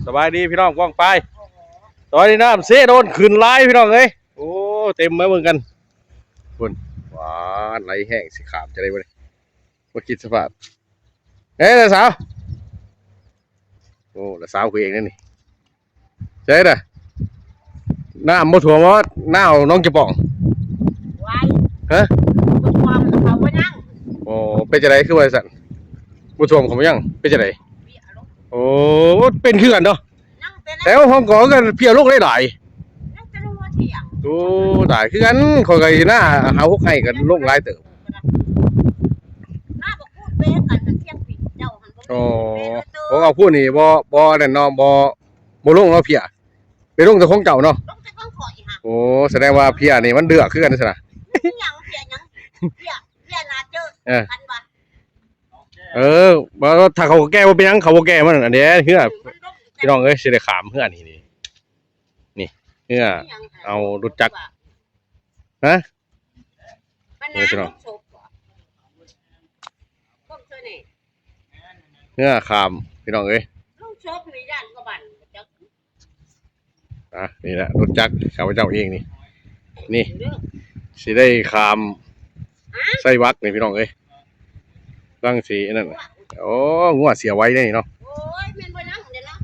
ສະບາຍດີພີ່ນ້ອງປ້ອງປາຍ. ຕອນນີ້ນ້ຳເຊໂດນຂຶ້ນຫຼາຍພີ່ນ້ອງເອີຍ. ໂອ້ ເຕັມມາເບິ່ງກັນພຸ້ນ. ຫວາ ໄຫຼແຮງ ຊິຂ້າມຈະໄດ້ບໍ່ນີ້? ບໍ່ຄິດສະພາບ. ເອີ ຫຼານສາວ. ໂອ້ ຫຼານສາວຄືເອງນັ້ນນີ້. ໃຊ່ລະ ນ້ຳບໍ່ຖ້ວມບໍ່ ນາວໜອງຈະປອງ? ຫວາຍ ຮະ ບໍ່ຖ້ວມເຂົາບໍ່ຍັງ. ໂອ້ ເປັນຈັ່ງໃດຄືວ່າຊັ້ນ? ບໍ່ຖ້ວມເຂົາບໍ່ຍັງ ເປັນຈັ່ງໃດ? ໂອ້ ເປັນຄືກັນເນາະ. ແຖວຫ້ອງກອງກໍເພຍລົງຫຼາຍໆ. ໂອ້ ຕາຍ ຄືກັນ ຂ້ອຍກໍເຮັດນາຫ້າຫົກໄຮ່ກໍລົງຫຼາຍເຕີບ. ໂອ້ ຂອງເຮົາພຸ້ນນີ້ບໍ່ ບໍ່ນັ້ນເນາະ ບໍ່ ບໍ່ລົງເນາະເພຍ. ໄປລົງແຕ່ຂອງເຈົ້າເນາະ. ໂອ້ ສະແດງວ່າເພຍນີ້ມັນເດືອກຄືກັນຊັ້ນນະ. ເອີ ເອີ ບໍ່ ຖ້າເຂົາແກ້ບໍ່ເປັນຫຍັງ ເຂົາບໍ່ແກ້ມັນ ອັນນີ້ເຮືອ ພີ່ນ້ອງເອີຍ ຊິໄດ້ຂ້າມເຮືອນີ້ ນີ້ ນີ້ ເຮືອ ເອົາລົດຈັກ ຮະ ນີ້ພີ່ນ້ອງ ເຮືອຂ້າມ ພີ່ນ້ອງເອີຍ. ອ່ະ ນີ້ແຫຼະລົດຈັກຂ້າພະເຈົ້າເອງນີ້ ນີ້ ຊິໄດ້ຂ້າມໄຊວັກນີ້ພີ່ນ້ອງເອີຍ. ລັງຊິອັນນັ້ນ ໂອ້ ງົວເສຍໄວເດ້ນີ້ເນາະ. ໂອ້ຍ ແມ່ນບໍ່ນຳເດ້ເນາະ.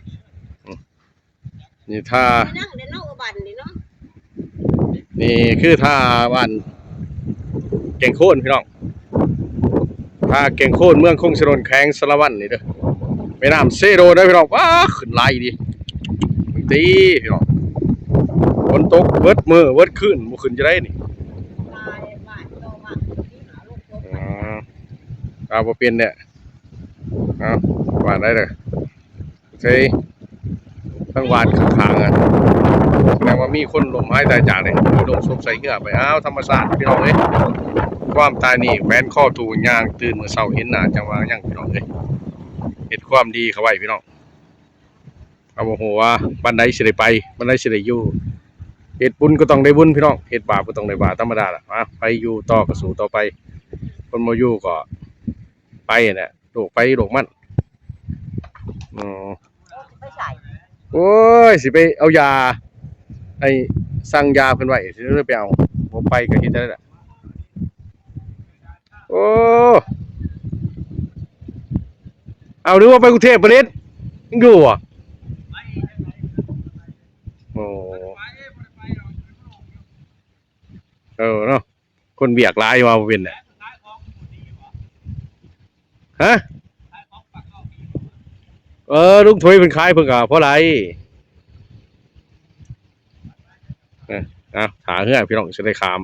ນີ້ທ່າ ແມ່ນນາງເດ້ເນາະ ບ້ານນີ້ເນາະ. ນີ້ຄືທ່າບ້ານແກ່ງໂຄນພີ່ນ້ອງ. ທ່າແກ່ງໂຄນ ເມືອງຄົງຊະໂນນ ແຂວງສາລະວັນນີ້ເດີ. ແມ່ນ້ຳເຊໂດນເດີພີ່ນ້ອງ. ວ້າ ຂຶ້ນຫຼາຍອີ່ຫຼີ ເບິ່ງຕິພີ່ນ້ອງ. ຝົນຕົກເບິດມື້ເບິດຄືນ ບໍ່ຂຶ້ນຈັ່ງໃດນີ້. ອືມ ເອົາ ບໍ່ເປັນແຫຼະ. ເອົາ ວ່າໄດ້ເດີ. ໃສ່ທາງບ້ານຂ້າງໆ ອະ ແສດງວ່າມີຄົນລົ້ມຫາຍຕາຍຈາກເດ້ ລົງສົບໃສ່ເຮືອໄປ. ອ້າວ ທຳມະຊາດພີ່ນ້ອງເອີຍ. ຄວາມຕາຍນີ້ແຂວນຄໍຕູ້ ຍ່າງຕື່ນມື້ເຊົ້າເຫັນໜ້າຈັ່ງວ່າຍັງ ພີ່ນ້ອງເອີຍ. ເຮັດຄວາມດີເຂົ້າໄວ້ພີ່ນ້ອງ. ເຮົາບໍ່ຮູ້ວ່າວັນໃດຊິໄດ້ໄປ ວັນໃດຊິໄດ້ຢູ່. ເຮັດບຸນກໍຕ້ອງໄດ້ບຸນພີ່ນ້ອງ ເຮັດບາບກໍຕ້ອງໄດ້ບາບ ທຳມະດາລະ. ມາ ໃຜຢູ່ຕໍ່ກໍສູ້ຕໍ່ໄປ ຄົນບໍ່ຢູ່ກໍໄປຫັ້ນແຫຼະ. ໂລກໃຜໂລກມັນ. ອືມ ໂອ້ຍ ຊິໄປເອົາຢາ ໃຫ້ສັ່ງຢາເພິ່ນໄວ້ ຊິໄປເອົາ ບໍ່ໄປກໍເຮັດຈັ່ງໃດລະ. ໂອ້ ເອົາ ຫຼືວ່າໄປກຸງເທບປະດິດ ຍັງຢູ່ບໍ່? ໂອ້ ເອີເນາະ. ຄົນວຽກຫຼາຍວ່າບໍ່ເປັນແຫຼະ. ຮະ ເອີ ລຸງຖົຍເພິ່ນຂາຍເພິ່ນກໍພໍໄດ້. ເອີ ເອົາ ຖ້າເຮືອພີ່ນ້ອງຊິໄດ້ຂ້າມ.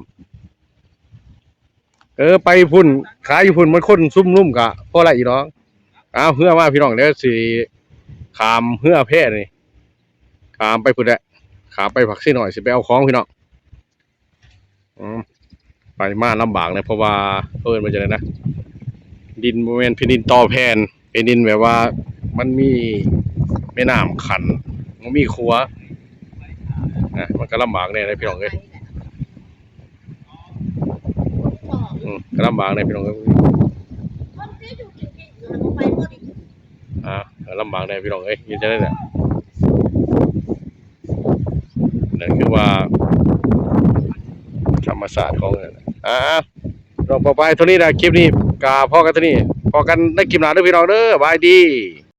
ເອີ ໄປພຸ້ນ ຂາຍຢູ່ພຸ້ນ ມັນຄົນຊຸມນຸມກໍພໍໄດ້ອີກດອກ. ເອົາ ເຮືອມາພີ່ນ້ອງ ດຽວຊິຂ້າມເຮືອແພນີ້ ຂ້າມໄປພຸ້ນແຫຼະ ຂ້າມໄປພາກເຊນ້ອຍ ຊິໄປເອົາຂອງພີ່ນ້ອງ. ອືມ ໄປມາລຳບາກເນາະ ເພາະວ່າເອີ້ນວ່າຈັ່ງໃດນະ ດິນບໍ່ແມ່ນແຜ່ນດິນຕໍ່ແຜ່ນ ແຜ່ນດິນແບບວ່າມັນມີແມ່ນ້ຳຂັ້ນ ບໍ່ມີຂົວ ນະ ມັນກໍລຳບາກແດ່ເດ້ພີ່ນ້ອງເອີຍ. ອືມ ກໍລຳບາກແດ່ພີ່ນ້ອງເອີຍ. ອ່າ ລຳບາກແດ່ພີ່ນ້ອງເອີຍ ເຮັດຈັ່ງໃດແຫຼະ. ນັ້ນຄືວ່າທຳມະຊາດຂອງ ອ່າ ລອງພໍໄປເທົ່ານີ້ນະ. ຄລິບນີ້ກໍພໍກັນເທົ່ານີ້ ພໍກັນໃນຄລິບໜ້າເດີພີ່ນ້ອງເດີ. ບາຍດີ.